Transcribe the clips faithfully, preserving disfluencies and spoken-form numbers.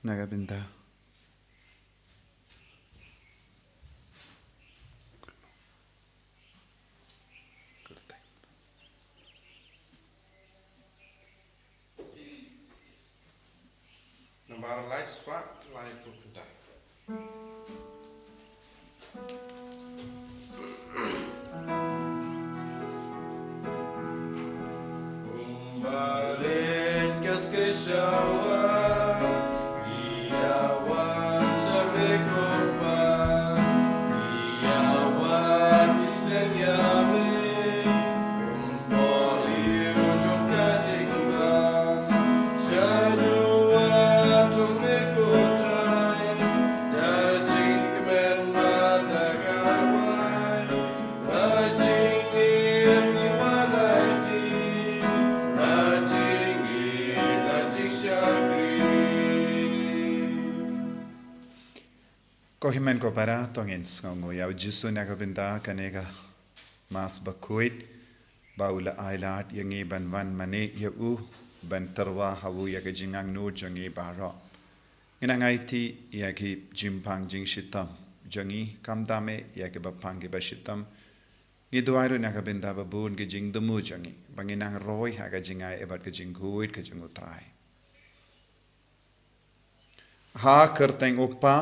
na ka bynta. Nambar lai spah lai phew khyndai. Ko hynmen ko para, to ngin sngewnguh ïa u Jisu na ka bynta kane ka Mass bakhuid ba u la ai lad ïa ngi ban wan mane ïa u, ban tyrwa ha u ïa ka jingangnud jong ngi baroh. Ngin nang aiti ïa ki jingpang jingshitom jong ngi, khamtam eh ïa kiba pang kiba shitom. Ngi duwai ruh na ka bynta ba bun ki jingthmu jong ngi, ba ngin nang roi ha ka jingai eh bad ka jingkhuid ka jong u Trai. Ha ka kyrteng u Kpa,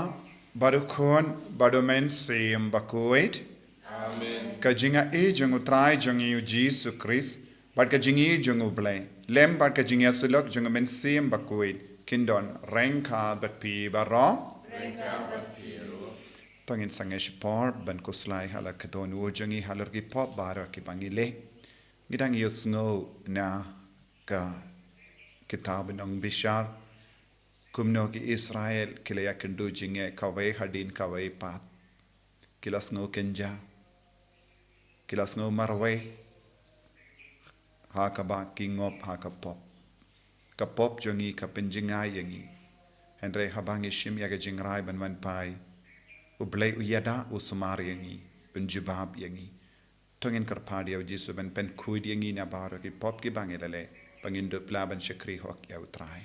bad u Khun, bad u Mynsiem Bakhuid. Amen. Ka jingaiei jong u Trai jong ngi u Jisu Khrist, bad ka jingïeit jong u Blei, lem bad ka jingïasyllok jong u Mynsiem Bakhuid, kin don ryngkat bad phi baroh. Ryngkat bad phi ruh. To ngin sangeh shipor ban khuslai ha la ka dohnud jong ngi halor ki pop baroh kiba ngi leh. Ngi dang ïohsngew na ka kitab Nongbishar kumno ki Israel ki la ïakynduh jingeh kawei hadien kawei pat. Ki la sngew kynja, ki la sngew marwei ha kaba ki ngop ha ka pop. Ka pop jong ngi ka pynjngai ïa ngi. Hynrei haba ngi shim ïa ka jingrai ban wan phai, u Blei u ïada, u sumar ïa ngi, un jubab ïa ngi. To ngin kyrpad ïa u Jisu ban pynkhuid ïa ngi na baroh ki pop kiba ngi la leh, ba ngin dup lah ban shakri hok ïa u Trai.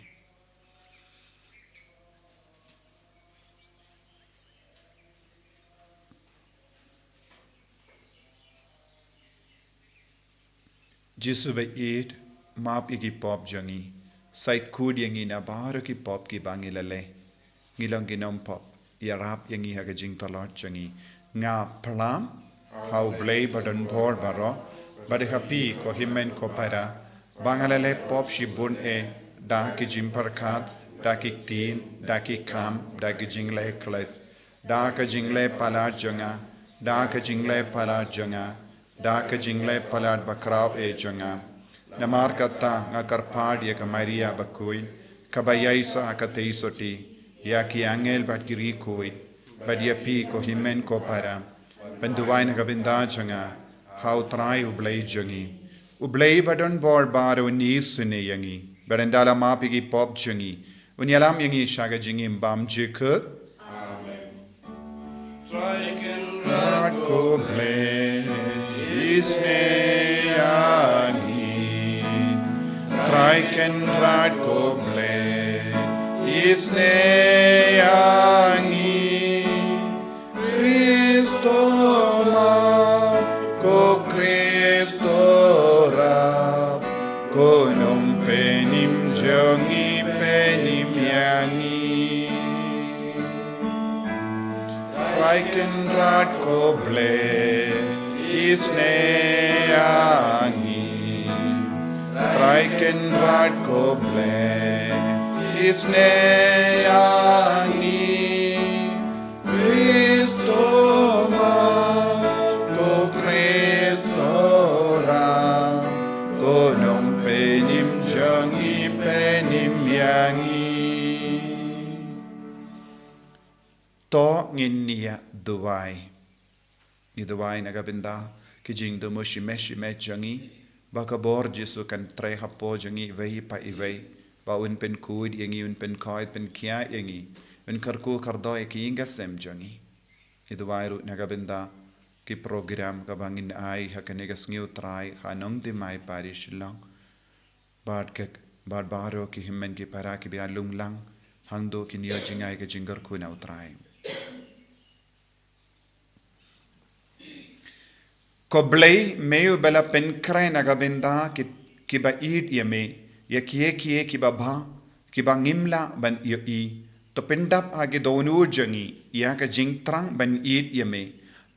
Jisu ba ïeit, map ïa ki pop jong ngi, sa ïeit khuid ïa ngi na baroh ki pop kiba ngi la leh. Ngi long ki nongpop, ïarap ïa ngi ha ka jingtlot jong ngi. Nga phlang ha u Blei badonbor baroh, bad ha phi ko hynmen ko para, ba nga la leh pop shibun eh, da ki jingpyrkhat, da ki ktien, da ki kam, da ki jingleh klet, da ka jingleh palat jong nga, da ka jingleh palat jong nga, da ka jingleh palat bakhraw eh jong nga. Namar kata nga kyrpad ïa ka Maria bakhuid, kaba ïaisah ha ka tei sotti, ïa ki angel bad ki riewkhuid, bad ïa phi ko hynmen ko para, ban duwai na ka bynta jong nga ha u Trai u Blei jong ngi. U Blei badonbor baroh un isynei ïa ngi, bad un da la map ïa ki pop jong ngi, un ïalam ïa ngi sha ka jingim bymjukut. Amen. Trai Kynrad ko Blei, isynei ïa ngi. Trai Kynrad ko Blei, isynei ïa ngi. Khristo map, ko Khristo rap, ko Nongpynim jong ngi, pynim ïa ngi. Trai Kynrad ko Blei, isynei ïa ngi. Trai Kynrad ko Blei, isynei ïa ngi. Khristo map, ko Khristo rap, ko Nongpynim jong ngi, pynim ïa ngi. To ngin ïa duwai. Ngi duwai na ka bynta ki jingthmu shimet shimet jong ngi, ba ka bor Jisu kan trei hapoh jong ngi iwei pa iwei, ba un pynkhuid ïa ngi, un pynkhuid pynkhiah ïa ngi, un kyrkhu kyrdoh ïa ki ïing ki sem jong ngi. Ngi duwai ruh na ka bynta ki program kaba ngin ai ha kane ka sngi u Trai ha Nongthymmai Parish Shillong. Bad ka, bad baroh ki hynmen ki para kiba ïalum lang Hangto kin ïoh jngai ka jingkyrkhu na u Trai. Ko Blei, me uba la pynkhreh na ka bynta ki, kiba ïeit ïa me, ïa kiei kiei kiba bha, kiba ngim lah ban ïohi, to pyndap ha ki dohnud jong ngi ïa ka jingthrang ban ïeit ïa me.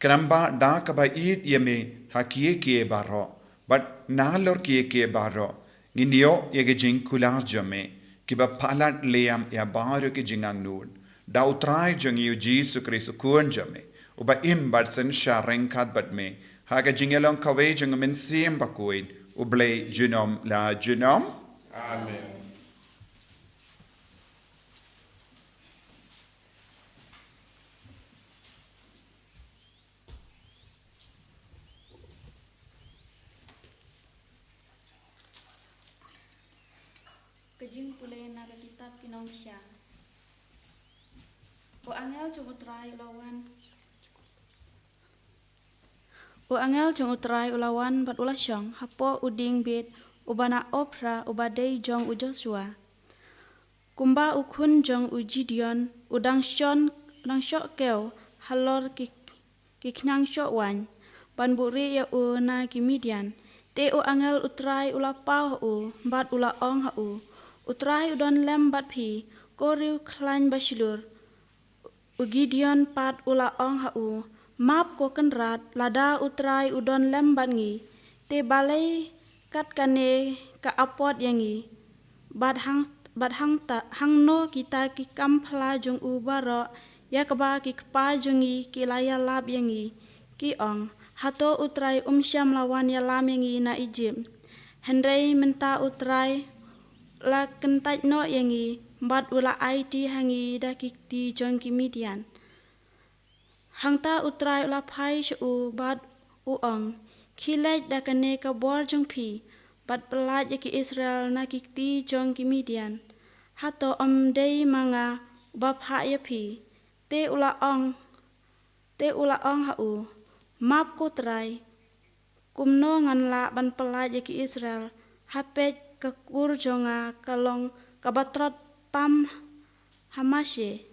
Khnang ba da kaba ïeit ïa me ha kiei kiei baroh, bad nalor kiei kiei baroh, ngin ïoh ïa ka jingkular jong me, kiba palat liam ïa baroh ki jingangnud. Da u Trai jong ngi u Jisu Khrist u Khun jong me, uba im bad synshar ryngkat bad me ha ka jingïalong kawei jong u Mynsiem Bakhuid, u Blei junom la junom. Amen. Ka jingpule na ka kitab Ki Nongpynim. U angel jong u Trai u la wan. U angel jong u Trai u la wan bad u la shong hapoh u dieng beit uba na Ophrah, uba dei jong u Joshua. Kumba u khun jong u Gideon, u dang shon, dang shoh kew halor ki, ki khñiang shoh waiñ, ban buhrieh ïa u na ki Midian. Te u angel u Trai u la paw ha u, bad u la ong ha u, U Trai u don lem bad phi, ko riewkhlaiñ bashlur. U Gideon pat u la ong ha u, Map ko Kynrad, lada u Trai u don lem bad ngi, te balei kat kane ka apot ïa ngi? Bad hang, bad hangta, hangno kita ki kam phla jong u baroh, ïa kaba ki kpa jong ngi ki la ïalap ïa ngi, ki ong, Hato u Trai um shym la wan ïalam ïa ngi na Ijipt? Hynrei mynta u Trai la kyntait noh ïa ngi, bad u la aiti ha ngi da ki kti jong ki Midian. Hangta u Trai u la phai sha u bad u ong, Khie leit da kane ka bor jong phi, bad pyllait ïa ki Israel na ki kti jong ki Midian. Hato ym dei ma nga uba phah ïa phi? Te u la ong, te u la ong ha u, Map ko Trai, kumno ngan lah ban pyllait ïa ki Israel? Ha peit, ka kur jong nga ka long kaba trot tam ha Manasseh,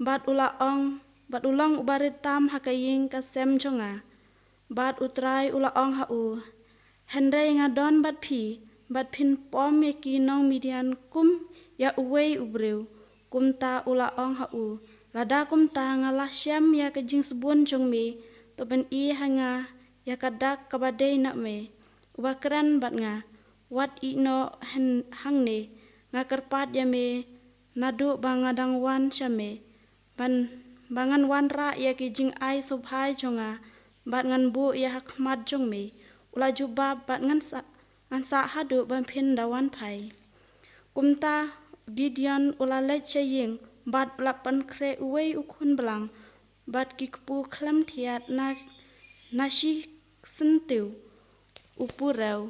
bad u la ong, bad u long uba rit tam ha ka ïing ka sem jong nga. Bad u Trai u la ong ha u, Hynrei nga don bad phi, bad phin pom ïa ki nong Midian kum ïa uwei u briew. Kumta u la ong ha u, Lada kumta nga la shem ïa ka jingsbun jong me, to pyni ha nga ïa ka dak kaba dei na me, uba kren bad nga. Wat ïeh noh hangne, nga kyrpad ïa me, naduh ba nga dang wan sha me, ban, ba ngan wanrah ïa ki jingai sngewbha jong nga, bad ngan buh ïa ha khmat jong me. U la jubab, Bad ngan sa, ngan sah haduh ba phin da wan phai. Kumta Gideon u la leit sha ïing, bad u la pynkhreh uwei u khun blang, bad ki kpu khlem thiat na, na shi syntiew u purew.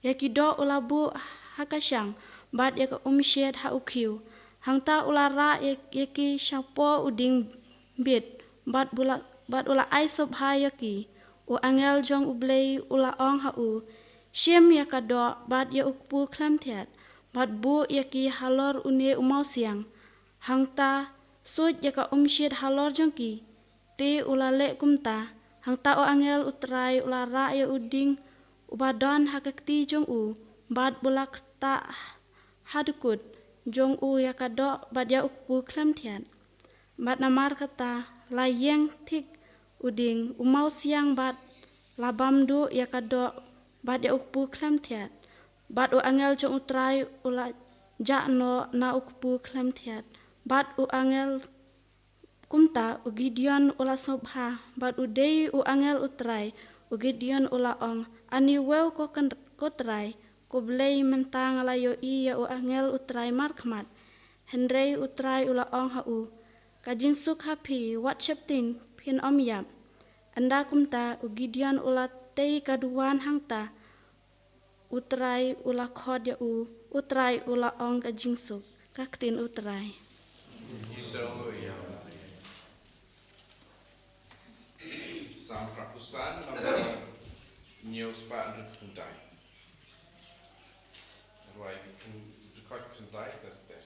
Ïa ki doh u la buh ha ka shang, bad ïa ka umshiat ha u khiew. Hangta u la rah ïa, ïa ki shapoh u dieng beit, bad u la, bad u la ai sngewbha ïa ki. U angel jong U Blei u la ong ha u, Shim ïa ka doh bad ïa u kpu khlem thiat, bad buh ïa ki halor une u mawsiang. Hangta suit ïa ka umshiat halor jong ki. Te u la leh kumta. Hangta u angel U Trai u la rah ïa u dieng uba don ha ka kti jong u, bad u la ktah ha dkut jong u ïa ka doh bad ïa u kpu khlem thiat. Bad namar kata la ïeng thik u dieng, u mawsiang, bad la bam duh ïa ka doh bad ïa u kpu khlem thiat. Bad u angel jong U Trai u la jah noh na u kpu khlem thiat. Bad u angel Kumta u Gideon u la sngewbha, bad u dei u angel U Trai. U Gideon u la ong, Ani uwei ko, ko Trai, ko Blei, mynta nga la ïohi ïa u angel U Trai markhmat. Hynrei U Trai u la ong ha u, Ka jingsuk ha phi, wat sheptieng, phin ym ïap. Ynda kumta u Gideon u la tei ka duwan hangta, U Trai u la khot ïa u, U Trai u la ong ka jingsuk. Ka ktien U Trai. Psalm hynriewphew san, number hynñiewspah hynriewphew khyndai. Rwai, record khyndai, ter ter.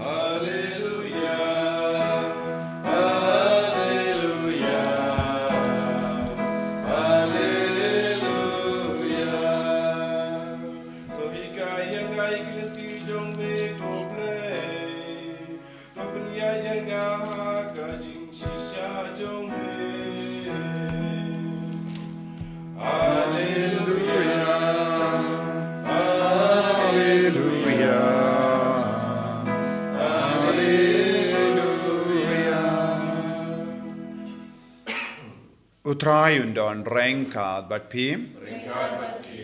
Alleluia, alleluia, alleluia. To hikai ïa nga ïa ki lynti jong me ko Blei. To pynïaid ïa nga ha ka jingshisha jong me. Alleluia. Alleluia. Alleluia. U Trai un don ryngkat bad phi.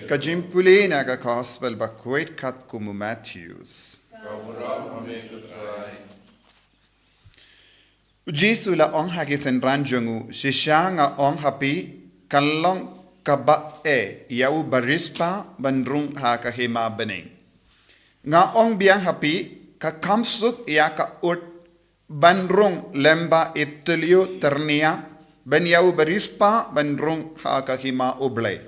Ka jingpule na ka Gospel ba khuid katkum u Mathaios. Ka burom ha me ko Trai. U Jisu u la ong ha ki synran jong u, shisha nga ong ha phi, kan long kaba eh ïa u bariewspah ban rung ha ka hima bneng. Nga ong biang ha phi, ka kham suk ïa ka ut ban rung lyngba i tylli tylli ban ïa u bariewspah ban rung ha ka hima U Blei.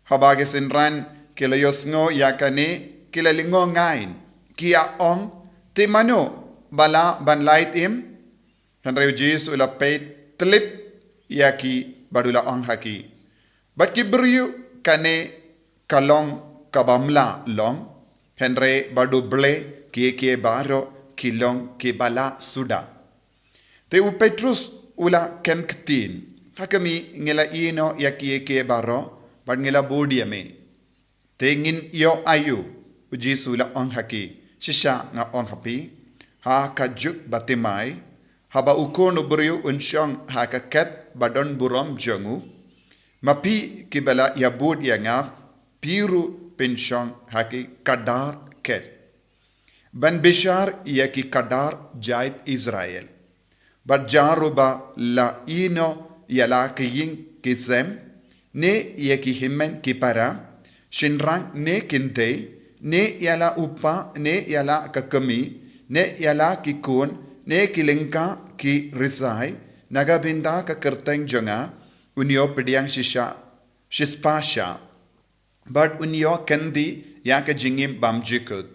Haba ki synran ki la ïohsngew ïa kane, ki la lyngngoh ngai, ki ïa ong, te mano ba lah ban lait im? Hynrei u Jisu u la peit tyllip ïa ki bad u la ong ha ki, bad ki briew kane ka long kaba ym lah long, hynrei bad U Blei kiei kiei baroh ki long kiba lah suda. Te u Petrus u la kem ktien, ha khmih, ngi la ïehnoh ïa kiei kiei baroh bad ngi la bud ïa me. Te ngin ïoh aïu? U Jisu u la ong ha ki, shisha nga ong ha phi, ha ka juk bathymmai, haba u Khun u briew un shong ha ka khet badonburom jong u, ma phi kiba la ïabud ïa nga, phi ruh phin shong ha ki khadar khet ban bishar ïa ki khadar jait Israel. Bad jar uba la ïehnoh ïa la ki ïing ki sem, ne ïa ki hynmen ki para, shynrang ne kynthei, ne ïa la u kpa ne ïa la ka kmie, ne ïa la ki khun, ne ki lyngkha ki rysai, na ka bynta ka kyrteng jong nga, un ïoh pdiang shisha, shispah shah, bad un ïoh kyndit ïa ka jingim bymjukut.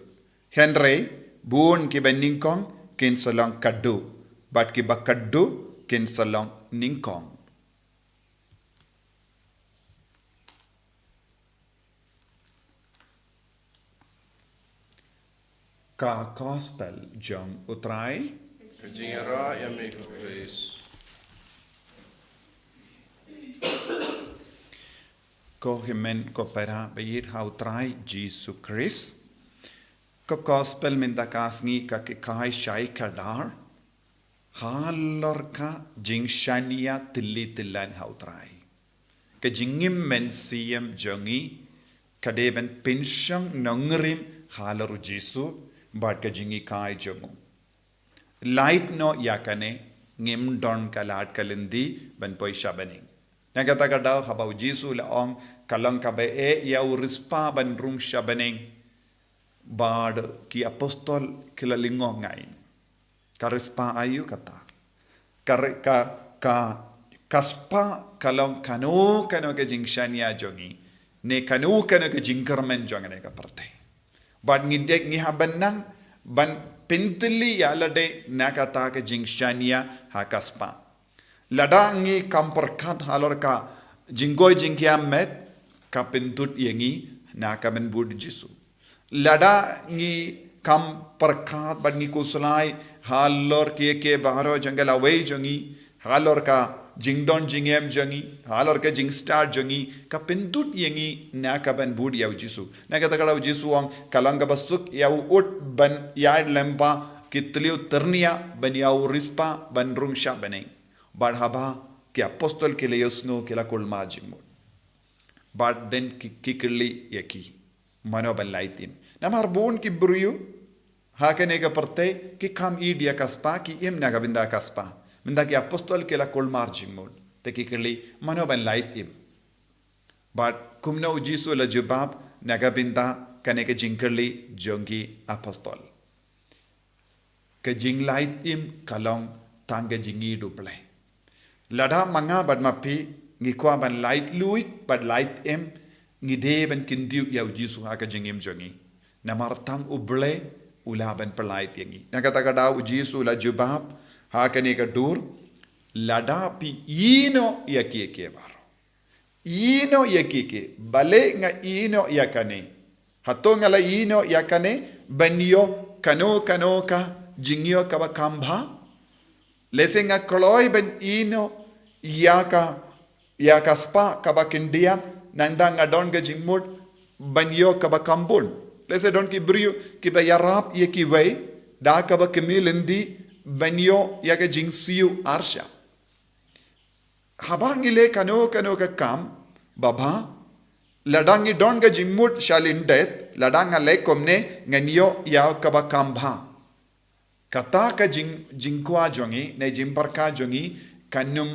Hynrei bun kiba nyngkong kin sa long khadduh, bad kiba khadduh kin sa long nyngkong. Ka Gospel jong U Trai. Ka jingïarap ïa me ko Khrist. Ko hynmen ko para ba ïeit ha U Trai Jisu Khrist. Ka Gospel mynta ka sngi ka hikai shai khadar halor ka jingshaniah tylli tyllan ha U Trai. Ka jingim mynsiem jong ngi ka dei ban pynshong nongrim halor U Jisu bad ka jinghikai jong u. Lait noh ïa kane, ngim don ka lad ka lynti ban poi sha bneng. Na kata ka daw haba u Jisu u la ong, ka long kaba eh ïa u riewspah ban rung sha bneng, bad ki apostol ki la lyngngoh ngai. Ka riewspah aiu kata? Ka re-, ka, ka, ka spah ka long kano kano ka jingshaniah jong ngi, ne kano kano ka jingkyrmen jong ngi ha kane ka pyrthei. Bad ngi dei, ngi hap ban nang ban pyntylli ïa lade na kata ka jingshaniah ha ka spah. Lada ngi kam pyrkhat halor ka jingkoit jingkhiah met, ka pyntud ïa ngi na ka ban bud Jisu. Lada ngi kam pyrkhat bad ngi khuslai halor kiei kiei baroh jong ka lawei jong ngi, halor ka jingdon jingem jong ngi, halor ka jingstad jong ngi, ka pyntud ïa ngi na ka ban bud ïa u Jisu. Na kata ka daw u Jisu u ong, ka long kaba suk ïa u ut ban ïaid lyngba ki thliew tyrniang ban ïa u riewspah ban rung sha bneng. Bad haba ki apostol ki la ïohsngew, ki la kulmar jingmut. Bad then ki, ki kylli ïa ki, mano ban lait im? Namar bun ki briew ha kane ka pyrthei ki kam ïeit ïa ka spah, ki im na ka bynta ka spah. Mynta ki apostol ki la kulmar jingmut, te ki kylli, mano ban lait im? Bad kumno u Jisu u la jubab na ka bynta kane ka jingkylli jong ki apostol? Ka jinglait im ka long tang ka jingïeit U Blei. Lada ma nga bad ma phi ngi kwah ban lait luid bad lait im, ngi dei ban kyntiew ïa u Jisu ha ka jingim jong ngi. Namar tang U Blei u lah ban pynlait ïa ngi. Na kata ka daw u Jisu u la jubab ha kane ka dur, lada phi ïehnoh ïa kiei kiei baroh. Ïehnoh ïa kiei kiei, balei nga ïehnoh ïa kane? Hato nga la ïehnoh ïa kane ban ïoh kano kano ka jingïoh kaba kham bha? Lehse nga kloi ban ïehnoh ïa ka, ïa ka spah kaba khyndiat, nangta nga don ka jingmut ban ïoh kaba kham bun. Lehse don ki briew kiba ïarap ïa kiwei da kaba khmih lynti ban ïoh ïa ka jingsiew arshah. Haba ngi leh kano kano ka kam babha, lada ngi don ka jingmut sha lyndet, lada nga leh kumne ngan ïoh ïa kaba kham bha. Kata ka jing, jingkwah jong ngi ne jingpyrkhat jong ngi kan ym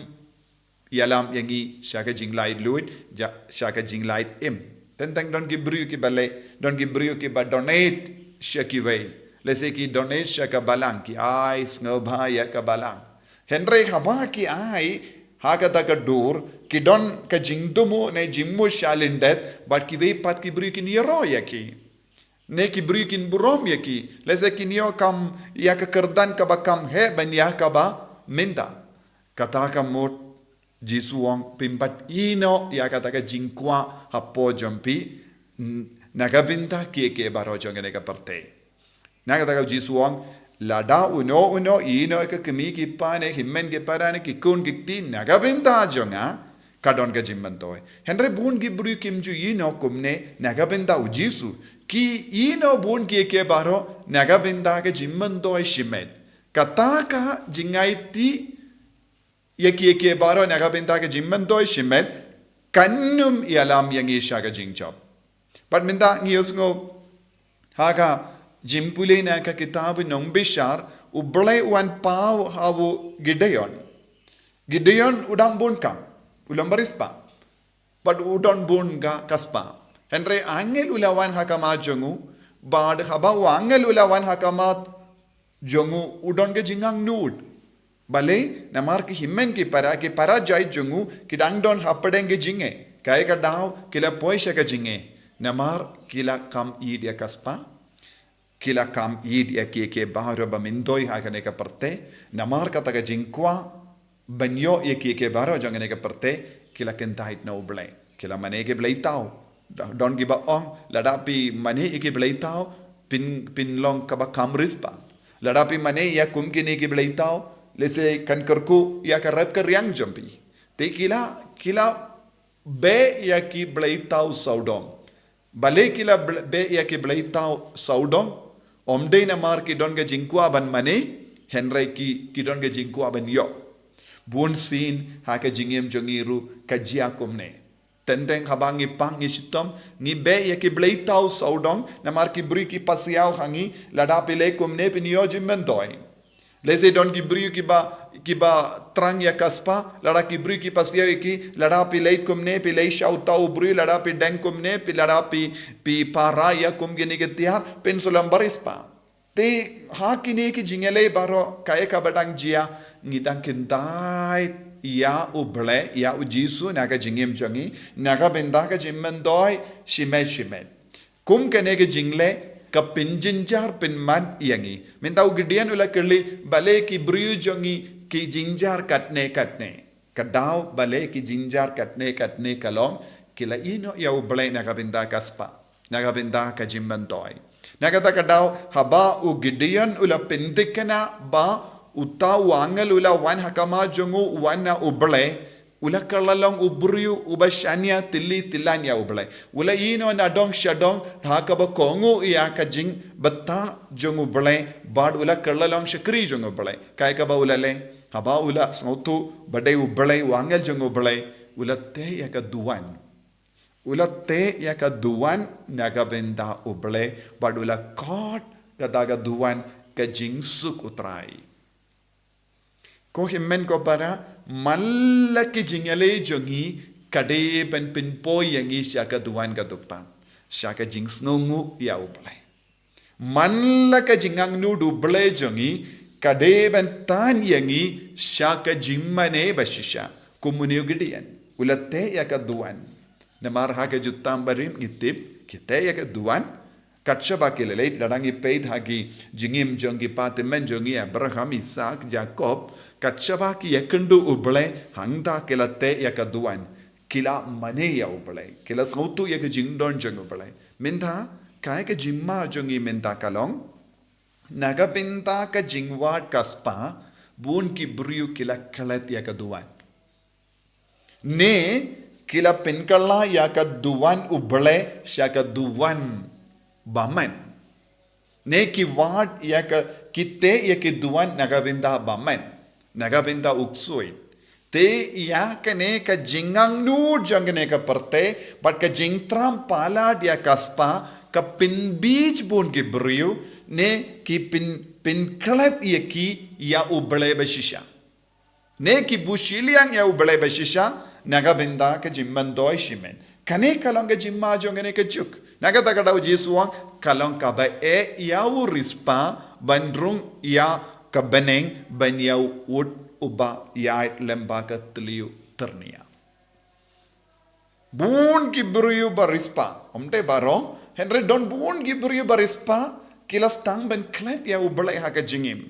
ïalam ïa ngi sha ka jinglait luid, ja, sha ka jinglait im. Teng teng don ki briew kiba leh, don ki briew kiba donate sha kiwei. Lehse ki donate sha ka balang, ki ai sngewbha ïa ka balang. Hynrei haba ki ai ha kata ka dur, ki don ka jingthmu ne jingmut sha lyndet, bad kiwei pat ki briew kin ïaroh ïa ki. Ne ki briew kin burom ïa ki. Lehse kin ïoh kam ïa ka kyrdan kaba kham heh ban ïa kaba mynta. Kata ka mut Jisu u ong phim pat ïehnoh ïa kata ka jingkwah hapoh jong phi, n-, na ka bynta kiei kiei baroh jong kane ka pyrthei. Na kata ka Jisu u ong, lada uno uno ïehnoh ïa ka kmie ki kpa ne hynmen ki para ne ki khun ki kti na ka bynta jong nga, ka don ka jingmyntoi. Hynrei bun ki briew kim ju ïehnoh kumne na ka bynta u Jisu. Ki ïehnoh bun kiei kiei baroh na ka bynta ka jingmyntoi shimet. Kata ka jingaiti ïa kiei kiei baroh na ka bynta ka jingmyntoi shimet kan ym ïalam ïa ngi sha ka jingjop. Bad mynta ngi ïohsngew ha ka jingpule na ka kitab u Nongbishar, U Blei u wan paw ha u Gideon. Gideon u dang bun kam, u long bariewspah. Bad u don bun ka, ka spah. Hynrei angel u la wan ha khmat jong u, bad haba u angel u la wan ha khmat jong u, u don ka jingangnud. Balei? Namar ki hynmen ki para, ki para jait jong u ki dang don hapdeng ki jingeh. Kaei ka daw ki la poi sha ka jingeh? Namar ki la kham ïeit ïa ka spah. Ki la kham ïeit ïa kiei kiei baroh ba myntoi ha kane ka pyrthei. Namar kata ka jingkwah ban ïoh ïa kiei kiei baroh jong kane ka pyrthei, ki la kyntait na U Blei. Ki la mane ki blei thaw. Don kiba ong, lada phi mane ïa ki blei thaw, phin, phin long kaba kham riewspah. Lada phi mane ïa kum kine ki blei thaw, lehse kan kyrkhu ïa ka rep ka riang jong phi. Te ki la, ki la beh ïa ki blei thaw sawdong. Balei ki la ble-, beh ïa ki blei thaw sawdong? Ym dei namar ki don ka jingkwah ban mane, hynrei ki, ki don ka jingkwah ban ïoh. Bun sien ha ka jingim jong ngi ruh ka jia kumne. Teng teng haba ngi pang ngi shitom, ngi beh ïa ki blei thaw sawdong, namar ki briew ki pasiaw ha ngi, lada phi leh kumne phin ïoh jingmyntoi. Lehse don ki briew kiba kiba trang ïa ka spah, lada ki briew ki pasiaw ïa ki, lada phi leit kumne, phi leit sha uta u briew, lada phi deng kumne, phi lada phi, phi para ïa kum kine ki tiar, phin slem barispah. Te ha kine ki jingïaleh baroh kaei kaba dang jia, ngi dang kyntait ïa U Blei, ïa U Jisu na ka jingim jong ngi, na ka bynta ka jingmyntoi shimet shimet. Kum kane ka jingleh ka pynjynjar pynman ïa ngi. Mynta u Gideon u la kylli, balei ki briew jong ngi ki jynjar katne katne. Ka daw balei ki jynjar katne katne ka long, ki la ïehnoh ïa U Blei na ka bynta ka spah, na ka bynta ka jingmyntoi. Na kata ka daw, haba u Gideon u la pynthikna ba uta u angel u la wan ha khmat jong u, u wan na U Blei, u la kylla long u briew uba shaniah tylli tyllan ïa U Blei. U la ïehnoh na dong sha dong, ha kaba kohnguh ïa ka jingbthah jong U Blei, bad u la kylla long shakri jong U Blei. Kaei kaba u la leh, haba u la sngewthuh ba dei U Blei, u angel jong U Blei, u la teh ïa ka duwan. U la teh ïa ka duwan na ka bynta U Blei, bad u la khot kata ka duwan ka jingsuk U Trai. Ko hynmen ko para, man la ki jingïaleh jong ngi, ka dei ban pynpoi ïa ngi sha ka duwan ka dukpat, sha ka jingsngewnguh ïa U Blei. Man la ka jingangnud U Blei jong ngi, ka dei ban tan ïa ngi sha ka jingmane ba shisha. Kum une u Gideon, u la teh ïa ka duwan. Namar ha ka jutang barim ngi tip, ki teh ïa ka duwan, kat shaba ki la leit, lada ngi peit ha ki jingim jong ki patymmen jong ngi, Abraham, Isaak, Jakob, kat shaba ki ïakynduh U Blei, hangta ki la teh ïa ka duwan, ki la mane ïa U Blei, ki la sngewthuh ïa ka jingdon jong U Blei. Mynta, kaei ka jingma jong ngi mynta ka long, na ka bynta ka jingwad ka spah, bun ki briew ki la klet ïa ka duwan. Ne, ki la pynkylla ïa ka duwan U Blei sha ka duwan bymman. Ne ki wad ïa ka, ki teh ïa ki duwan na ka bynta bymman, na ka bynta u ksuid. Te ïa kane ka jingangnud jong kane ka pyrthei, bad ka jingtram palat ïa ka spah, ka pynbiej bun ki briew, ne ki pyn, pynklet ïa ki ïa U Blei ba shisha. Ne ki buh shiliang ïa U Blei ba shisha, na ka bynta ka jingmyntoi shimet. Kane ka long ka jingma jong kane ka juk. Na kata ka daw Jisu u ong, ka long kaba eh ïa u riewspah, ban rung ïa ka bneng, ban ïa u ud uba ïaid lem bad ka tliw tyrnia. Bun ki briew ba riewspah, ym dei baroh, hynrei don bun ki briew ba riewspah, ki la sdang ban klet ïa U Blei ha ka jingim.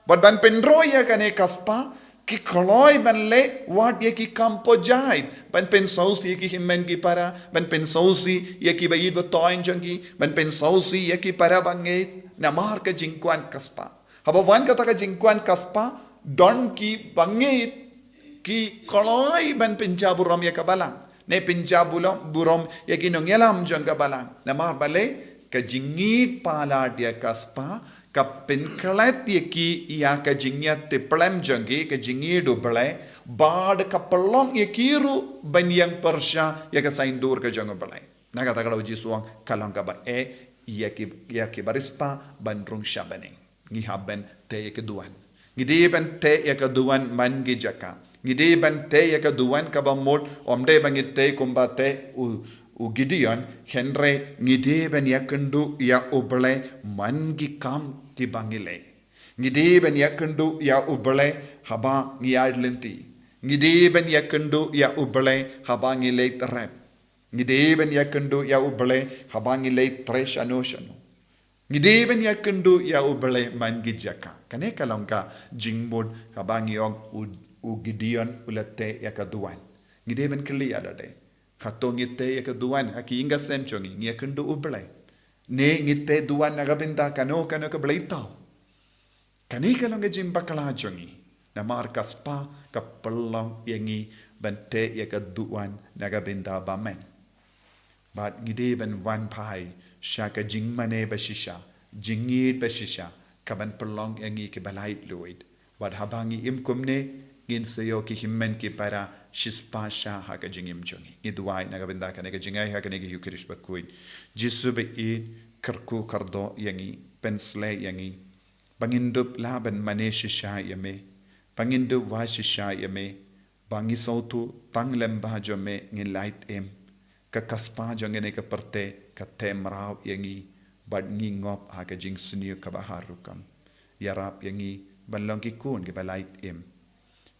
Bad ban pynroi ïa kane ka spah, ki kloi ban leh wat ïa ki kam pynjaid, ban pynsngewsih ïa ki hynmen ki para, ban pynsngewsih ïa ki ba ïeit ba thoiñ jong ki, ban pynsngewsih ïa ki para bangeit, namar ka jingkwah ka spah. Haba wan kata ka jingkwah ka spah, don ki bangeit, ki kloi ban pynjah burom ïa ka balang. Ne pynjah burom, burom ïa ki nongïalam jong ka balang. Namar balei, ka jingïeit palat ïa ka spah, ka pynklet ïa ki ïa ka jingïatiplem jong ki, ka jingïeit U Blei, bad ka pynlong ïa ki ruh ban ïeng pyrshah ïa ka saiñdur ka jong U Blei. Na kata ka daw Jisu u ong ka long kaba eh ïa ki, ïa ki ba riewspah ban rung sha bneng. Ngi hap ban teh ïa ka duwan. Ngi dei ban teh ïa ka duwan man ki jaka. Ngi dei ban teh ïa ka duwan kaba mut, ym dei ba ngi teh kumba teh u, u Gideon, hynrei ngi dei ban ïakynduh ïa U Blei man ki kam kiba ngi leh. Ngi dei ban ïakynduh ïa U Blei haba ngi ïaid lynti. Ngi dei ban ïakynduh ïa U Blei haba ngi leit rep. Ngi dei ban ïakynduh ïa U Blei haba ngi leit trei shano shano. Ngi dei ban ïakynduh ïa U Blei man ki jaka. Kane ka long ka jingmut kaba ngi ong u, u Gideon u la teh ïa ka duwan. Ngi dei ban kylli ïa lade. Hato ngi teh ïa ka duwan ha ki ïing ka sem jong ngi, ngi ïakynduh U Blei? Ne ngi teh duwan na ka bynta kano kano ka blei thaw? Kane ka long ka jingbakla jong ngi. Namar ka spah ka pynlong ïa ngi ban teh ïa ka duwan na ka bynta bymman. Bad ngi dei ban wan phai sha ka jingmane ba shisha, jingïeit ba shisha, kaban pynlong ïa ngi kiba laitluid. Bad haba ngi im kumne, ngin sa ïoh ki hynmen ki para shispah sha ha ka jingim jong ngi. Ngi duwai na ka bynta kane ka jingai ha kane ka Ïukharist bakhuid. Jisu ba ïeit, kyrkhu kyrdoh ïa ngi, pynshlei ïa ngi. Ba ngin dup lah ban mane shisha ïa me. Ba ngin duwai shisha ïa me, ba ngi sngewthuh tang lem bha jong me ngin lait im. Ka kaspa jong kane ka pyrthei ka them mraw ïa ngi, bad ngi ngop ha ka jingsniew kaba har rukom. Ïarap ïa ngi ban long ki khun kiba lait im.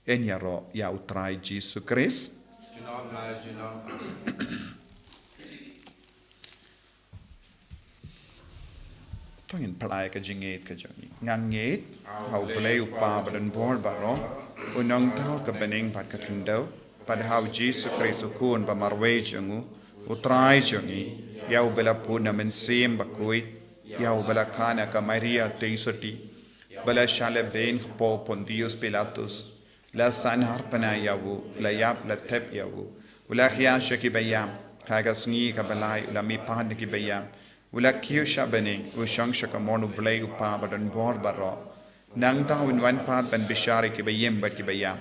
Yn ïaroh ïa U Trai Jisu Khrist. Junom la junom. To ngin plie ka jingngeit ka jong ngi. Nga ngeit ha U Blei U Kpa ba don bor baroh, U Nongthaw ka bneng bad ka khyndew, bad ha U Jisu Khrist U Khun ba marwei jong u, U Trai jong ngi, ïa uba la pun na Mynsiem Bakhuid, ïa uba la kha na ka Maria Theisotti, ba la shah lehbeiñ hapoh Pontius Pilatus, la sahnarphna ïa u, la ïap, la thep ïa u, u la khia sha kiba ïap, ha ka sngi kaba lai u la mihpat na kiba ïap, u la kiew sha bneng, u shong sha kamon U Blei U Kpa ba don bor baroh. Nangta un wan pat ban bishar ïa kiba im bad kiba ïap.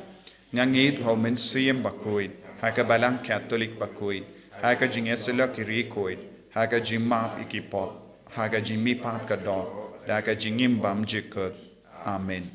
Nga ngeit ha U Mynsiem Bakhuid, ha ka Balang Katholik bakhuid, ha ka jingïasyllok ki riewkhuid, ha ka jingmap ïa ki pop, ha ka jingmihpat ka doh, da ka jingim bymjukut. Amen.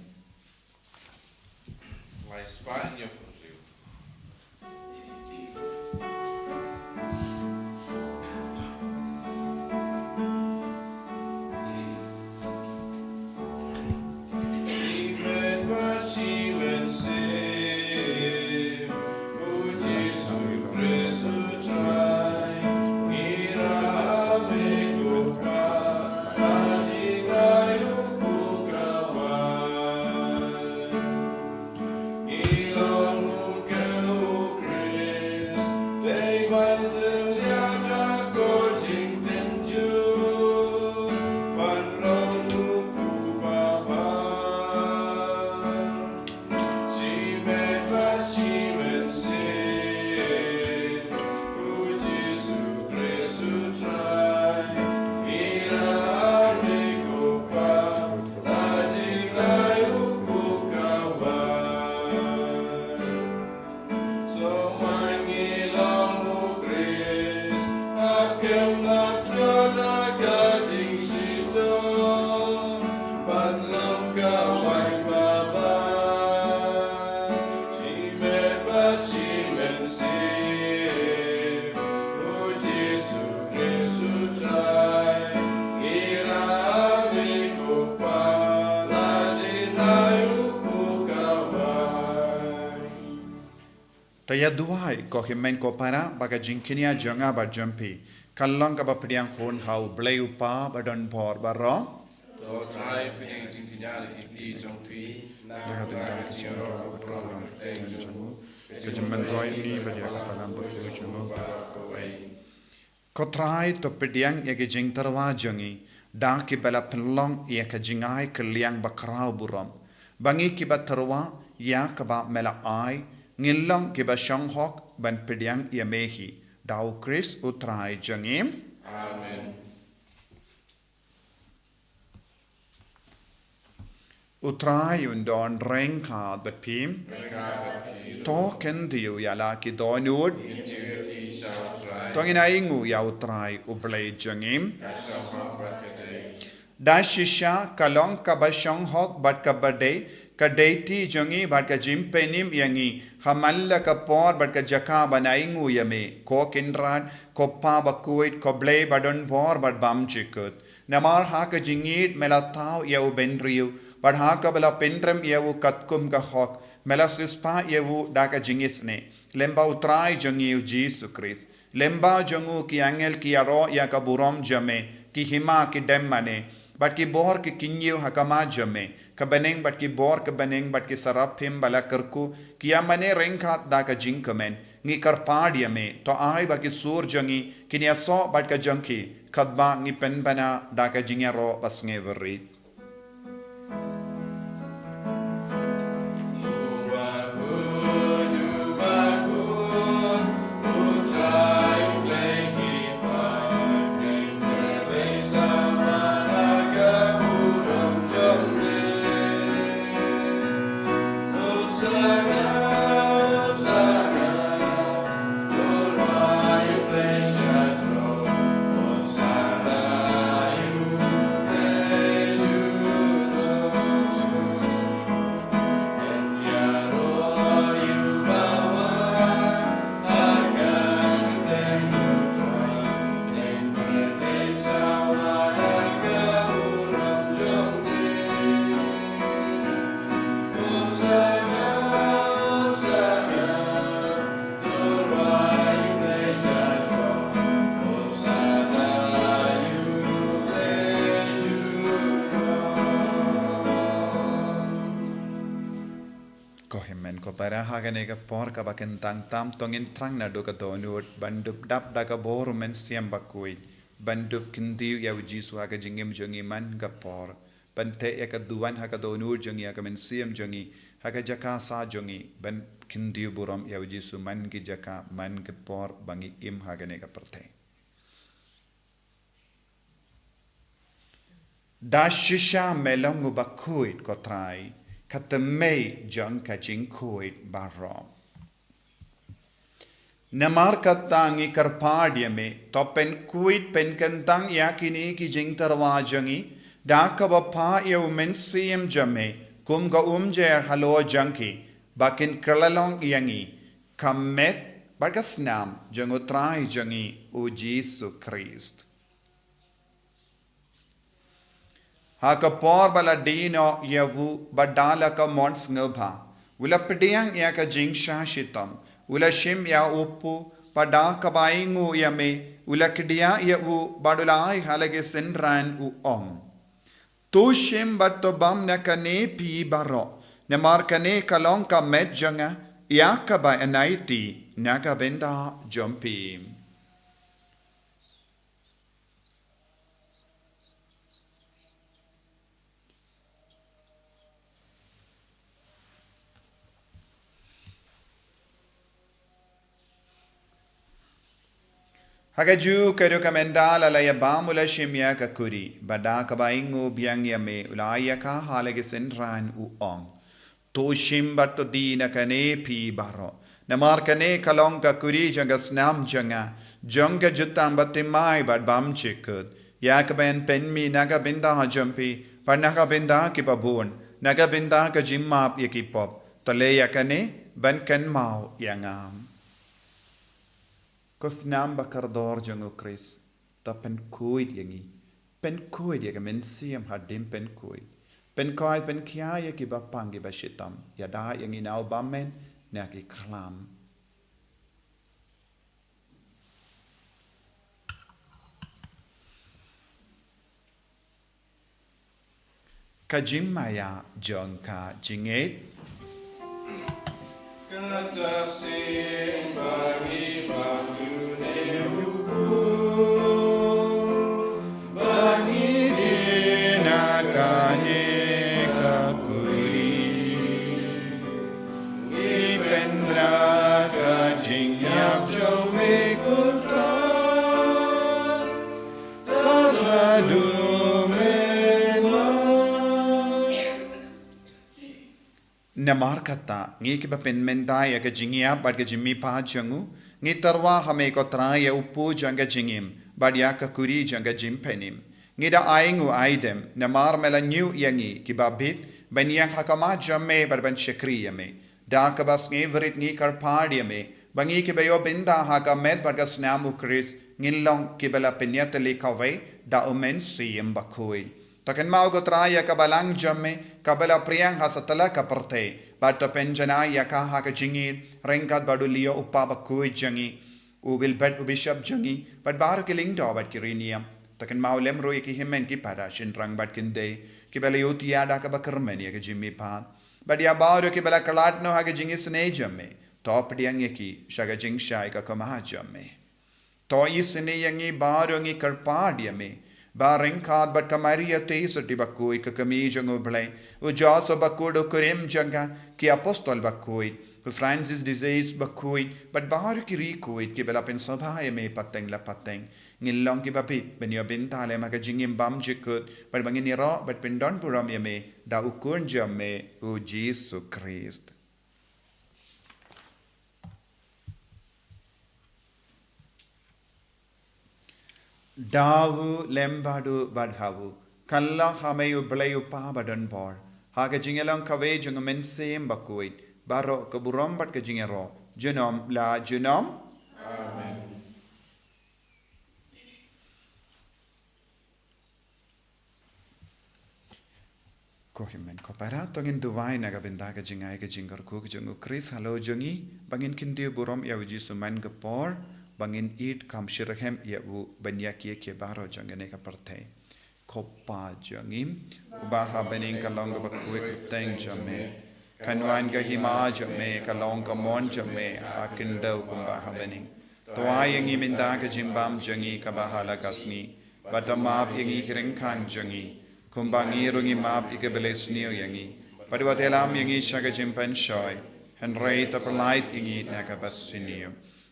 To ïa duwai, ko hynmen ko para, ba ka jingkñia jong nga bad jong phi kan long kaba pdiang hun ha U Blei U Kpa ba don bor baroh. To Trai, pdiang jingkñia na ki kti jong phi, na ka bynta ka jingïaroh ka burom ka kyrteng jong u, ka jingmyntoi ïa ngi bad ïa ka Balang Bakhuid jong u baroh kawei. Ko Trai, to pdiang ïa ki jingtyrwa jong ngi da kiba la pynlong ïa ka jingai kylliang bakhraw burom, ba ngi kiba tyrwa ïa kaba me la ai ngin long kiba shong hok ban pdiang ïa me hi, da U Khrist U Trai jong ngi. Amen. U Trai un don ryngkat bad phi. To kyntiew ïa la ki dohnud. To ngin ainguh ïa U Trai U Blei jong ngi. Da shisha ka long kaba shong hok bad kaba dei, ka dei ti jong ngi bad ka jingpynim ïa ngi ha man la ka por bad ka jaka ban ainguh ïa me, ko Kynrad, ko Pa Bakhuid, ko Blei ba don bor bad bymjukut. Namar ha ka jingïeit me la thaw ïa u bynriew, bad ha kaba la pynrem ïa u katkum ka hok, me la siewspah ïa u da ka jingisynei. Lyngba U Trai jong ngi U Jisu Khrist, lyngba jong u ki angel ki ïaroh ïa ka burom jong me, ki hima ki dem mane, bad ki bor ki kñiew ha khmat jong me, ka bneng bad ki bor ka bneng bad ki saraphim ba la kyrkhu ki ïa mane ryngkat da ka jingkmen. Ngi kyrpad ïa me, to ai ba ki sur jong ngi kin ïasoh bad ka jong ki, katba ngi pynbna da ka jingïaroh ba sngewrit. Ha kane ka por kaba kyntang tam to ngin thrang naduh ka dohnud ban dup dap da ka bor u Mynsiem Bakhuid, ban dup kyntiew ïa u Jisu ha ka jingim jong ngi man ka por, ban theh ïa ka duwan ha ka dohnud jong ngi, ha ka mynsiem jong ngi, ha ka jaka sah jong ngi, ban kyntiew burom ïa u Jisu man ki jaka, man ka por ba ngi im ha kane ka pyrthei. Da shisha me long u bakhuid, ko Trai, ka thymmei jong ka jingkhuid baroh. Namar kata ngi kyrpad ïa me, to pynkhuid pynkyntang ïa kine ki jingtyrwa jong ngi da kaba phah ïa u Mynsiem jong me kum ka umjer halor jong ki, ba kin kylla long ïa ngi ka met bad ka snam jong u Trai jong ngi u Jisu Khrist. Ha ka por ba la die noh ïa u, bad da la ka mon sngewbha, u la pdiang ïa ka jingshah shitom, u la shim ïa u kpu, bad da kaba ainguh ïa me, u la kdiah ïa u, bad u la ai ha la ki synran, u ong: To shim bad to bam na kane phi baroh, namar kane ka long ka met jong nga, ïa kaba yn aiti na ka bynta jong phi. Ha kajuh ka ruh ka mynta la la ïa bam u la shim ïa ka kuri, bad da kaba ainguh biang ïa me u la ai ïa ka ha la ki synran u ong: To shim bad to die na kane phi baroh. Namar kane ka long ka kuri jong ka snam jong nga, jong ka jutang bathymmai bad bymjukut, ïa kaba yn pynmih na ka bynta jong phi, bad na ka bynta kiba bun, na ka bynta ka jingmap ïa ki pop. To leh ïa kane ban kynmaw ïa nga. Ko snam bakordor jong u Khrist, to pynkhuid ïa ngi. Pynkhuid ïa ka mynsiem hadien pynkhuid. Pynkhuid, pynkhia ïa kiba pang kiba shitom. Ïada ïa ngi na u bymmen na ki khlam. Ka jingmaïa jong ka jingngeit. Kata sien ba ngi bam tu ne u kpu, ba ngi die na kane ka kuri. Ngi pynbna ka jingïap jong me, ko Trai. Namar kata, ngi kiba pynmynta ïa ka jingïap bad ka jingmihpat jong u, ngi tyrwa ha me ko Trai ïa u kpu jong ka jingim, bad ïa ka kuri jong ka jingpynim. Ngi da ainguh aidem, namar me la ñiew ïa ngi kiba bit, ban ïeng ha khmat jong me bad ban shakri ïa me. Da kaba sngewrit ngi kyrpad ïa me, ba ngi kiba ïoh bynta ha ka met bad ka snam u Khrist, ngin long kiba la pynïatylli kawei da u Mynsiem Bakhuid. To kynmaw ko Trai ïa ka balang jong me, kaba la phriang ha satlak ka pyrthei, bad to pynjanai ïa ka ha ka jingïeit, ryngkat bad u Leo u Kpa Bakhuid jong ngi, u Wilbert u Bishop jong ngi, bad baroh ki lyngdoh bad ki riewniam. To kynmaw lem ruh ïa ki hynmen ki para, shynrang bad kynthei, kiba la ïohthiah da kaba kyrmen ïa ka jingmihpat. Bad ïa baroh kiba la khlad noh ha ka jingisynei jong me, to pdiang ïa ki sha ka jingshai ka khmat jong me. To isynei ïa ngi baroh, ngi kyrpad ïa me, ba ryngkat bad ka Maria Theisotti Bakhuid, ka kmie jong u Blei, u Joseph Bakhuid u kurim jong ka, ki apostol bakhuid, u Francis de Sales Bakhuid, bad baroh ki riewkhuid kiba la pynsngewbha ïa me pateng la pateng, ngin long kiba bit ban ïoh bynta lem ha ka jingim bymjukut, bad ba ngin ïaroh bad pyndonburom ïa me da u Khun jong me u Jisu Khrist. Da u lem bad u bad ha u, kan long ha me u Blei u Kpa badonbor, ha ka jingïalong kawei jong u Mynsiem Bakhuid, baroh ka burom bad ka jingïaroh, junom la junom. Amen. Ko hynmen ko para, to ngin duwai na ka bynta ka jingai ka jingkyrkhu ka jong u Khrist halor jong ngi, ba ngin kyntiew burom ïa u Jisu man ka por, ba ngin ïeit kham shitrhem ïa u ban ïa kiei kiei baroh jong kane ka pyrthei. Ko Kpa jong ngi uba ha bneng, ka long kaba khuid ka kyrteng jong me. Kan wan ka hima jong me, ka long ka mon jong me ha khyndew kumba ha bneng. To ai ïa ngi mynta ka jingbam jong ngi kaba ha la ka sngi. Bad to map ïa ngi ki ryngkang jong ngi, kumba ngi ruh ngi map ïa kiba la sniew ïa ngi. Bad wat ïalam ïa ngi sha ka jingpynshoi, hynrei to pyllait ïa ngi na kaba sniew.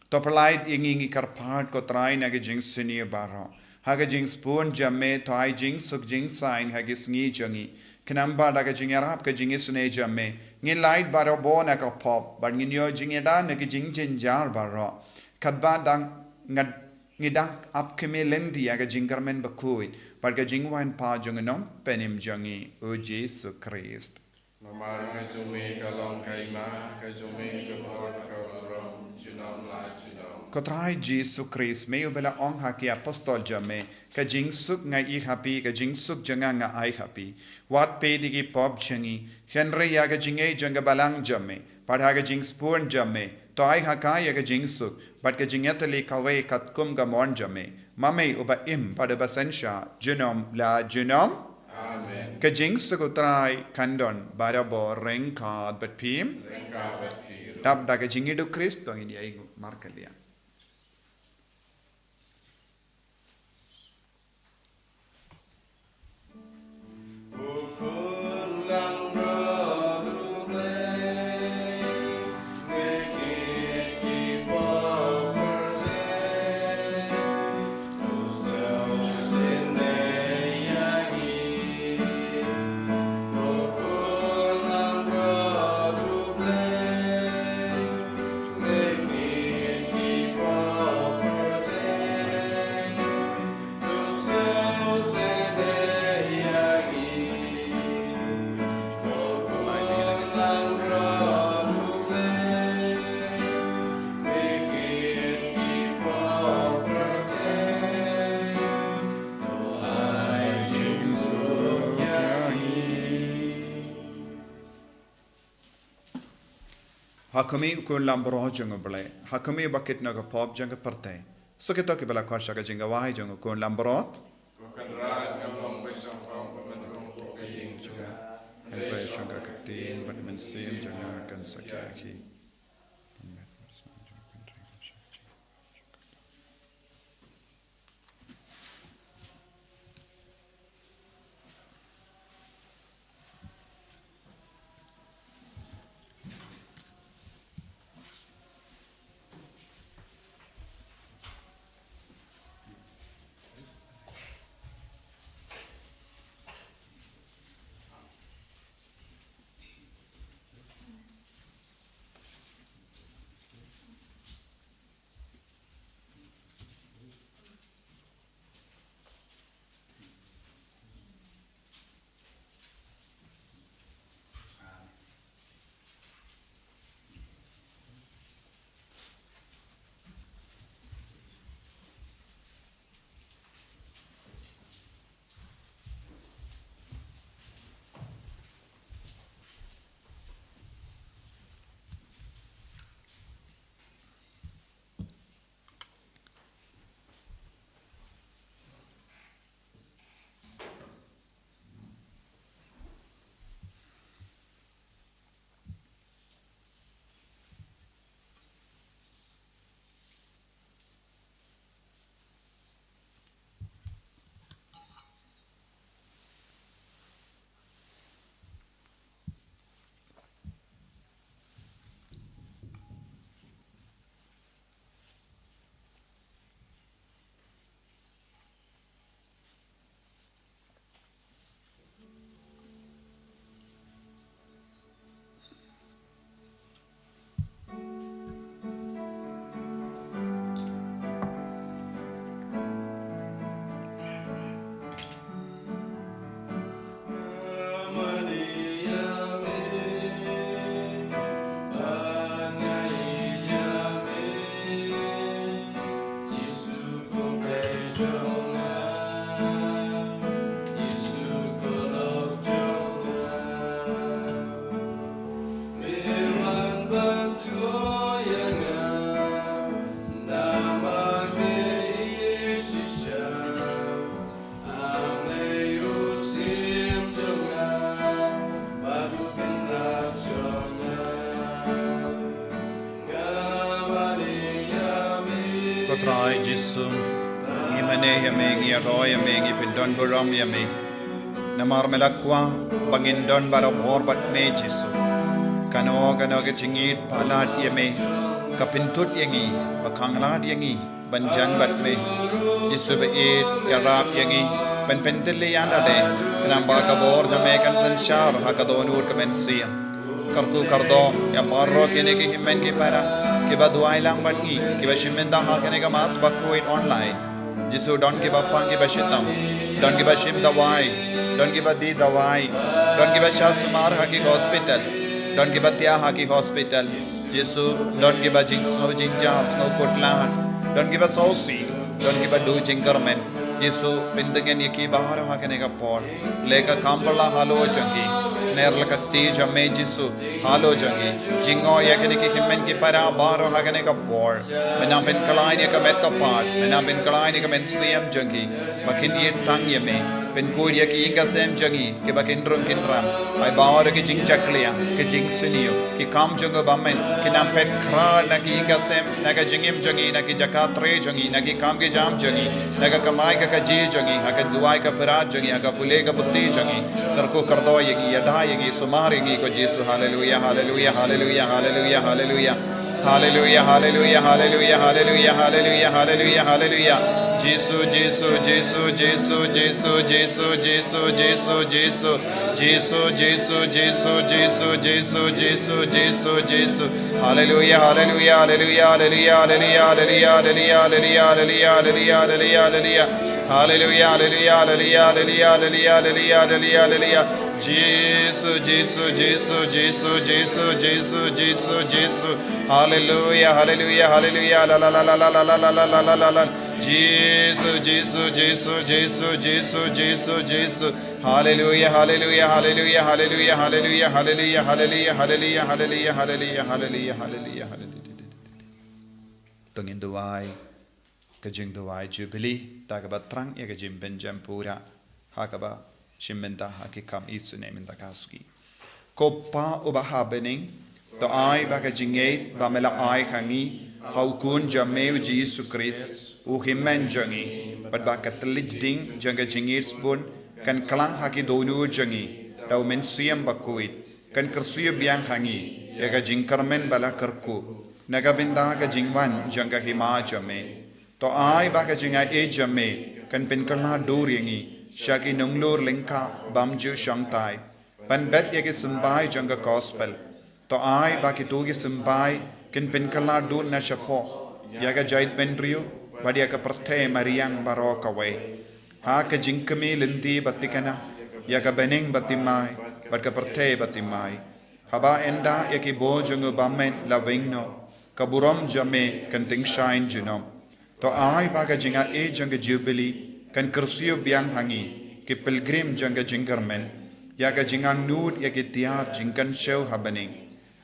To pyllait ïa ngi, ngi kyrpad ko Trai, na ka jingsniew baroh. Ha ka jingsbun jong me to ai jingsuk jingsaiñ ha ki sngi jong ngi. Khnang ba da ka jingïarap ka jingisynei jong me, ngin lait barabor na ka pop bad ngin ïoh jingïada na ka jingjynjar baroh. Katba dang ngi dang ap khmih lynti ïa ka jingkyrmen bakhuid bad ka jingwan pat jong u Nongpynim jong ngi, u Jisu Khrist. Namar ka jong me ka long ka hima, ka jong me ka bor, ka burom, junom la junom. Ko Trai Jisu Khrist, me uba la ong ha ki apostol jong me, ka jingsuk nga ai ha phi, ka jingsuk jong nga nga ai ha phi. Wat peit ïa ki pop jong ngi, hynrei ïa ka jingngeit jong ka balang jong me, bad ha ka jingsbun jong me to ai ha ka ïa ka jingsuk bad ka jingïatylli kawei katkum ka mon jong me. Ma me uba im bad uba synshar junom la junom. Amen. Ka jingsuk u Trai kan don barabor ryngkat bad phi. Ryngkat bad phi ruh. Dap da ka jingïeit u Khrist to ngin ïa ïnguh markylliang. Ha khmih u khun lambaroh jong U Blei, ha khmih ba kit na ka pop jong ka pyrthei. Sa kito kiba la khot sha ka jingkawei jong u khun lambaroh. Ko Kynrad, ngam long ba shong ong ba men rung ko ka ïing jong nga, hynrei shong ka ktien bad mynsiem jong nga kan sa khia hi. Ko Trai Jisu, ngi mane ïa me, ngi ïaroh ïa me, ngi pyndon burom ïa me. Namar me la kwah ba ngin don barabor bad me Jisu. Kano kano ka jingïeit palat ïa me ka pynthut ïa ngi, ba khanglad ïa ngi ban jan bad me. Jisu ba ïeit, ïarap ïa ngi ban pyntylli ïa lade, khnang ba ka bor jong me kan synshar ha ka dohnud ka mynsiem. Kyrkhu kyrdoh ïa baroh kine ki hynmen ki para kiba duwai lang bad ngi, kiba shim bynta ha kane ka Mass bakhuid online. Jisu, don kiba pang kiba shitom, don kiba shim dawai, don kiba die dawai, don kiba shah sumar ha ki hospital, don kiba thiah ha ki hospital. Jisu, don kiba jingsngew jynjar, sngew khuslai, don kiba sngewsih, don kiba duh jingkyrmen. Jisu, pyntngen ïa ki baroh ha kane ka por. Leh ka kam phylla halor jong ki. Kner la ka kti jong me Jisu halor jong ki. Jngoh ïa kine ki hynmen ki para baroh ha kane ka por. Me nang pynkhlaiñ ïa ka met ka phad, me nang pynkhlaiñ ïa ka mynsiem jong ki. Ba kin ïeit tang ïa me. Pynkhuid ïa ki ïing ki sem jong ngi, kiba kin rung kin ram. Ai baroh ki jingshakri, ki jingsniew, ki kam jong u bymman, ki nang phet khraw na ki ïing ki sem, na ka jingim jong ngi, na ki jaka trei jong ngi, na ki kam ki jam jong ngi, na ka kamai ka kajih jong ngi, ha ka duwai ka pyrkhat jong ngi, ha ka pule ka puthi jong ngi. Kyrkhu kyrdoh ïa ngi, ïada ïa ngi, sumar ïa ngi ko Jisu. Haleluya, haleluya, haleluya, haleluya, haleluya. Haleluya, haleluya, haleluya, haleluya, haleluya, haleluya, haleluya. Jisu, Jisu, Jisu, Jisu, Jisu, Jisu, Jisu, Jisu. Jisu, Jisu, Jisu, Jisu, Jisu, Jisu, Jisu, Jisu. Haleluya, haleluya, haleluya, haleluya, haleluya, haleluya, haleluya, haleluya, haleluya, haleluya, haleluya. Haleluya, haleluya, haleluya, haleluya, haleluya, haleluya, haleluya. Jisu, Jisu, Jisu, Jisu, Jisu, Jisu, Jisu. Haleluya, haleluya, haleluya, la, la, la. Jisu, Jisu, Jisu, Jisu, Jisu, Jisu, Jisu. Haleluya, haleluya, haleluya, haleluya, haleluya, haleluya, haleluya, haleluya, haleluya, haleluya, haleluya, haleluya, haleluya. To ngin duwai ka jingduwai Jubilee, da kaba thrang ïa ka jingpynjem pura, ha kaba shim bynta ha ki kam isynei mynta ka sngi. Ko Pa uba ha bneng, to ai ba ka jingïeit ba me la ai ha ngi, ha u Khun jong me u Jisu Khrist, u Hynmen jong ngi, bad ba ka thylliej ding jong ka jingïeit sbun kan klang ha ki dohnud jong ngi, da u Mynsiem Bakhuid, kan kyrsiew biang ha ngi ïa ka jingkyrmen ba la kyrkhu, na ka bynta ka jingwan jong ka Hima jong me. To ai ba ka jingaiei jong me kan pynkylla dur ïa ngi sha ki nonglor lyngkha bymjukshongthait, ban bet ïa ki symbai jong ka Gospel. To ai ba kito ki symbai kin pynkylla dur na shapoh ïa ka jaitbynriew bad ïa ka pyrthei mariang baroh kawei, ha ka jingkmie lynti ba thikna, ïa ka bneng ba thymmai bad ka pyrthei ba thymmai. Haba ynda ïa ki bor jong u bymman la weng noh, ka burom jong me kan tyngshaiñ junom. To ai ba ka jingaiei jong ka Jubilee kan kyrsiew biang ha ngi, ki pilgrim jong ka jingkyrmen, ïa ka jingangnud ïa ki tiar jingkynshew ha bneng.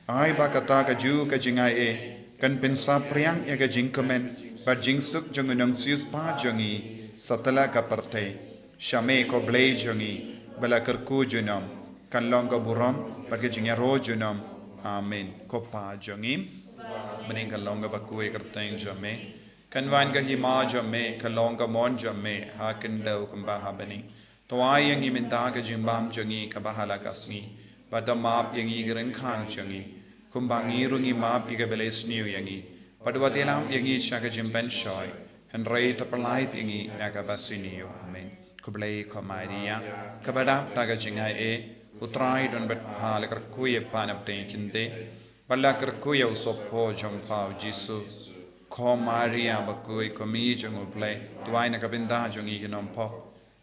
Ai ba kata kajuh ka jingaiei kan pynsaphriang ïa ka jingkmen bad jingsuk jong u Nongsiewspah jong ngi satlak ka pyrthei. Sha me ko Blei jong ngi ba la kyrkhu junom, kan long ka burom bad ka jingïaroh junom. Amen. Ko Pa jong ngi, bneng kan long kaba khuid kyrteng jong me. Kan wan ka Hima jong me, kan long ka mon jong me ha khyndew kumba ha bneng. To ai ïa ngi mynta ka jingbam jong ngi kaba ha la ka sngi. Bad to map ïa ngi ki ryngkang jong ngi, kumba ngi ruh ngi map ïa kiba la isniew ïa ngi. Bad wat ïalam ïa ngi sha ka jingpynshoi, hynrei to pyllait ïa ngi na kaba sniew. Amen. Khublei ko Maria, kaba dap da ka jingaiei, u Trai u don bad pha. La kyrkhu ïa pha na pdeng ki kynthei, bad la kyrkhu ïa u sohpop jong pha u Jisu. Ko Maria bakhuid, ko Mei jong u Blei, duwai na ka bynta jong ngi ki nongpop,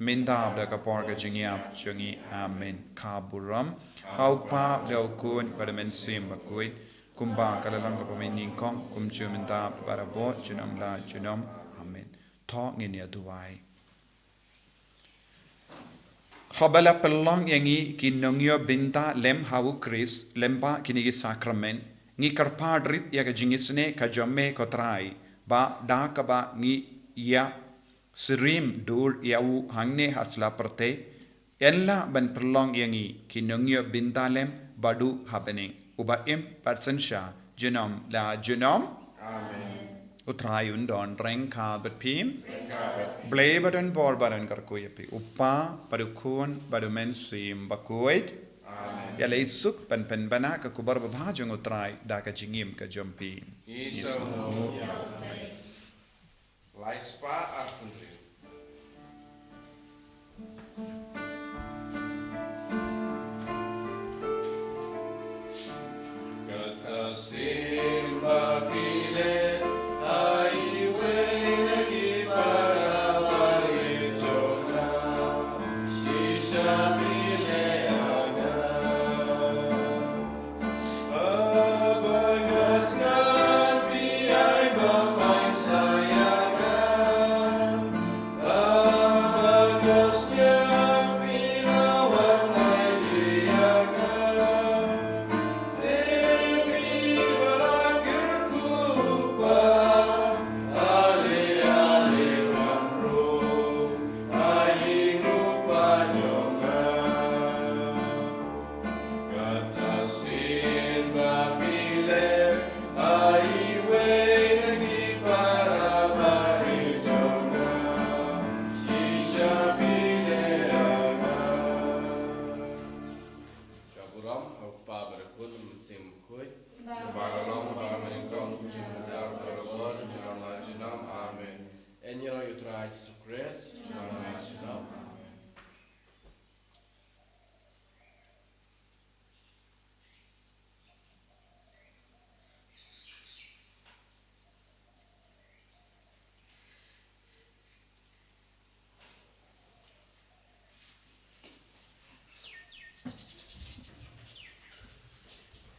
mynta bad ha ka por ka jingïap jong ngi. Amen. Ka burom ha u Pa, ha u Khun bad ha u Mynsiem Bakhuid, kumba ka la long kaba mynnyngkong, kumjuh mynta, barabor, junom la junom. Amen. To ngin ïa duwai. Haba la pynlong ïa ngi ki nongïoh bynta lem ha u Khrist lyngba kine ki sakramen, ngi kyrpad rit ïa ka jingisynei ka jong me ko Trai, ba da kaba ngi ïa syriem dur ïa u hangne ha sla pyrthei, yn lah ban pynlong ïa ngi ki nongïoh bynta lem ba duh ha bneng, uba im bad synshar junom la junom. U Trai un don ryngkat bad phi. Blei ba don bor ba don kyrkhu ïa phi, U Kpa bad U Khun bad U Mynsiem Bakhuid. Ïa lei suk ban pynbna ka khubor babha jong U Trai da ka jingim ka jong phi. Lai spah arphew hynriew. Kata sien ba phi leh ha iwei na ki para barit jong nga, shisha phi leh ha nga. Haba nga thngan, phi ai baptisa ïa nga. Haba nga stiang, phi la wan ai die ïa nga. Te phi ba la kyrkhu, Kpa, ale ale wan rung ha ïing U Kpa jong nga. Kata sien ba phi leh ha iwei na ki para barit jong nga, shisha phi leh ha nga. Ka burom ha U Kpa bad U Khun bad U Mynsiem Bakhuid. Ba la long ba la nyngkong, jingmut barabor, junom la junom. Amen. Ïaroh ïa U Trai Jisu Khrist. Junom la junom.